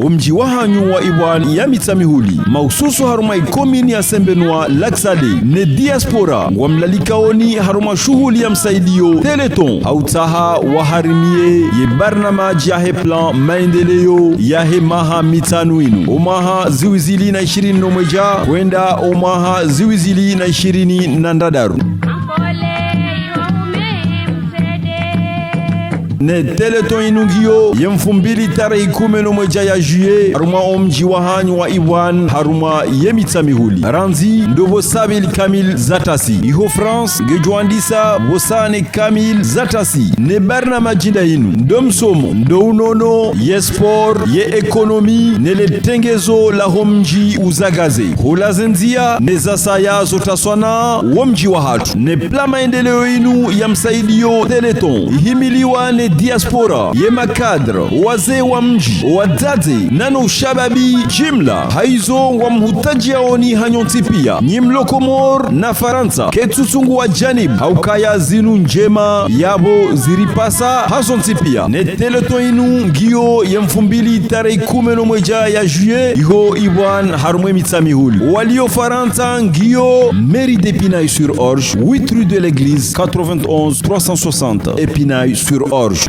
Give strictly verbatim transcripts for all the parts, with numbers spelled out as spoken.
Omdji wahanyu wa Iwan ya Mitsamihuli, mahususu harumwa ikomini ya Sembenwa Lac Salé, ne diaspora, ngwamlalikaoni harumwa shuhuli ya msaidiyo Téléthon, ha utsaha waharimiye ye barnamaji yahe plan maendeleo yahe maha mitsanu inu, omwaha ziwi zili na ishirini no mwedja, kwenda omwaha ziwi zili na ishirini na ndraru. Ne Téléthon inu ngiyo ye mfumbili tarehi kume no mwedja ya juillet, harumwa omdji wahanyu wa Iwan, harumwa ye Mitsamihuli. Randzi ndo pvo saa mbili kamili za tasi. Iho France, ngedjo andisa pvo saa nne kamili za tasi. Ne barnamaji nda inu: ndo msomo, ndo unono, ye sport, ye économie, ne le tengezo laho mdji uzagaze. Hula ze ndzia, ne zasaya zo taswana wo mdji wahatru. Ne plan maendeleo inu ya msaidiyo Téléthon, ihimiliwa ne diaspora, ye makadre, wazee wa mdji, wadzadze, nano ushababi jimla. Haizo ngwamhutajiaoni hanyu ntsi pia, nyi mlo Komori na Farantsa, ketsusungu wa janibu, ha ukaya zinu ndjema yapvo ziripasa hazo ntsi pia. Ne Téléthon inu ngiyo ye mfumbili tarehi kume no mwedja ya juillet, iho Iwan, harumwa ye Mitsamihuli. Walio Farantsa ngiyo mairie d'Épinay-sur-Orge, huit rue de l'Église, quatre-vingt-onze trois cent soixante, Épinay-sur-Orge.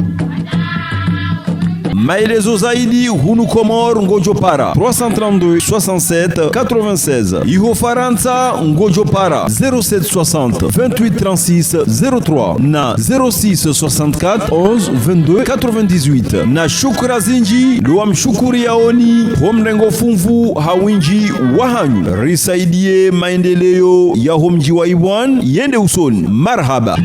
Maelezo zaidi hunu Komori ngodjo para trois cent trente-deux soixante-sept quatre-vingt-seize. Iho Farantsa ngodjo para zéro sept soixante vingt-huit trente-six zéro trois na zéro six soixante-quatre onze vingt-deux quatre-vingt-dix-huit. Na shukura zindji, ndo wamshukuriaoni ho mrengo funvu ha windji wahanyu. Risaidiye maendeleo yaho mdji wa Iwan yende usoni. Marahaba.